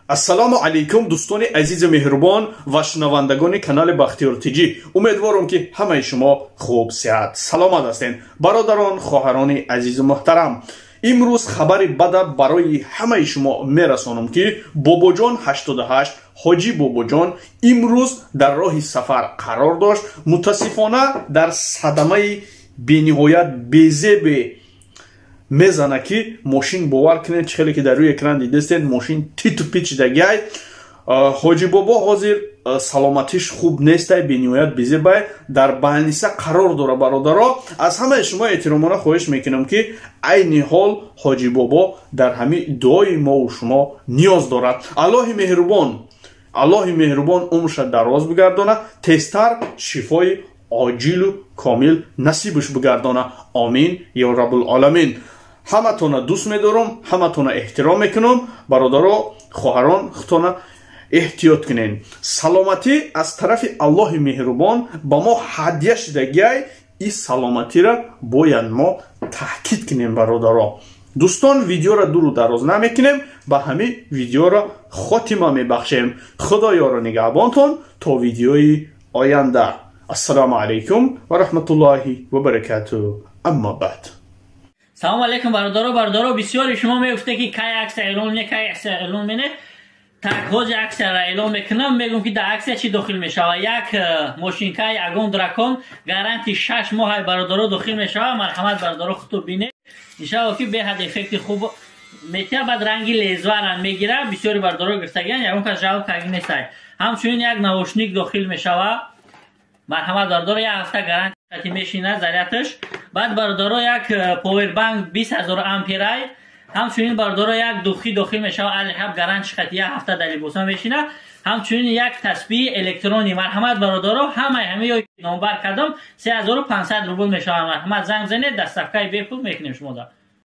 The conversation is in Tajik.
Ассалому алайкум, дӯстони азизу меҳрубон ва шунавандагони канали Бахтиёр ТҶ. Умедворам, ки ҳамаи шумо хуб, сиҳат, саломат ҳастед. Бародарон, хоҳарони азизу муҳтарам, имрӯз хабари бада барои ҳамаи шумо мерасонам, ки Бобоҷон 88, Ҳоҷӣ Бобоҷон, имрӯз дар роҳи сафар қарор дошт. Мутаассифона, дар садамаи бениҳоят безебе мезана, ки мошин, бовар кунед, чӣ хеле ки дар рӯи экран дидастед, мошин титу пит шидагиай. Ҳоҷӣ Бобо ҳозир саломатиш хуб нестай, бениҳоят безебай, дар больница қарор дора. Бародаро, аз ҳамаи шумо эҳтиромона хоҳиш мекунам, ки айни ҳол Ҳоҷӣ Бобо дар ҳамин дуои мову шумо ниёз дорад. Аллоҳи меҳрубон, Аллоҳи меҳрубон умрша дароз бигардона, тезтар шифои оҷилу комил насибаш бигардона. Омин ё Раббулоламин. Ҳаматона дӯст медорам, ҳаматона эҳтиром мекунам. Бародаро, хоҳарон, худтона эҳтиёт кунед. Саломатӣ аз тарафи Аллоҳи меҳрубон ба мо ҳадя шидагиай. И саломатиро бояд мо таъкид кунем. Бародаро, дӯстон, видеоро дуру дароз намекунем, ба ҳамин видеоро хотима мебахшем. Худо ёру нигаҳбонтон то видеои оянда. Ассалому алайкум ва раҳматуллоҳи ва баракату. Аммо баъд. Салому алейкум, бародаро. Бародаро, бисёри шумо мегуфте, ки кай акция эълон мене, кай акция эълон мене. Так, ҳозир акцияро эълон мекунам. Мегӯм, ки дар акция чӣ дохил мешава. Як мошинкаи Агон Дракон, гарантии 6 моҳай, бародаро, дохил мешава. Марҳамат, бародаро, худту бинед. Иншалло, ки беҳад эффекти хуб метия. Баъд ранги лезварам мегира. Бисёри бародаро гирифтагиян, ягон кас жалоб карги нестай. Ҳамчунин як наушник дохил мешава. Марҳамат, бародаро, як ҳафта гарантия мешина зарядаш. Баъд, бародаро, як повербанк 20 000 амперай. Ҳамчунин, бародаро, як духи дохил мешава, алҳаб, гарантиш хати як ҳафта дар либоса мешина. Ҳамчунин як тасбиҳи электронӣ. Марҳамат, бародаро, ҳамаи ҳамаи номбар кардам, 3500 рубл мешавад. Марҳамат, занг занед, доставкаи бепул мекунем шумода.